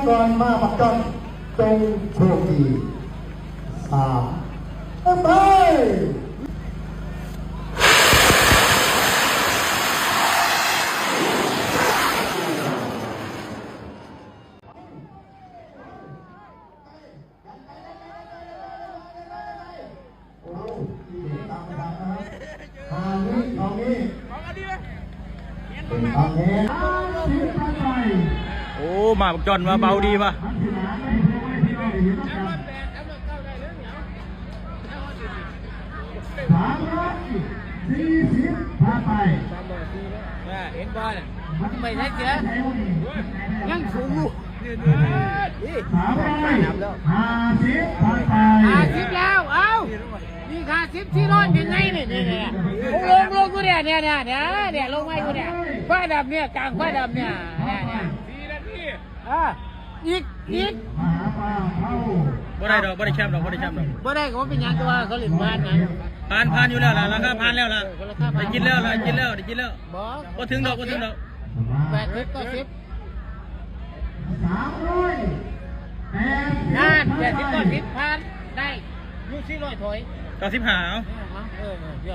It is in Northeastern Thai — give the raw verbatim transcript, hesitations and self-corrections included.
ก่อนมาบักจอน จงโชคดี สาม เริ่มไป โอ้ มาบักจอนว่าเบาดีว่ะ สามร้อยสี่สิบผ่านไป เห็นบ่น่ะ มันไปไหนเสีย ยังสูงอยู่ สามร้อยห้าสิบผ่านไป ห้าสิบแล้ว เอ้า นี่ห้าสิบ สี่ร้อย เป็นไงนี่ นี่ นี่ ลง ลง ลงกูเนี่ย เนี่ย เนี่ย เนี่ย เนี่ย ลงมาอยู่เนี่ย ฟ้าดำเนี่ย กลางฟ้าดำเนี่ย เนี่ย เนี่ย อ่ะ อีก อีก บ่ได้ดอก บ่ได้แชมป์ดอก บ่ได้แชมป์ดอก บ่ได้ก็บ่เป็นหยัง แต่ว่าเขาเล่นผ่านนะ ผ่าน ผ่านอยู่แล้วล่ะ ราคาผ่านแล้วล่ะ เออ ราคาผ่าน ได้กินแล้วล่ะ ได้กินแล้ว ได้กินแล้ว บ่ บ่ถึงดอก บ่ถึงดอก แปดสิบ เก้าสิบ สามร้อยแปดสิบ นั่น แปดสิบ เก้าสิบ ผ่าน ได้ อยู่ สี่ร้อย ถอย เก้าสิบห้า เอา เออ เอา เออ เออ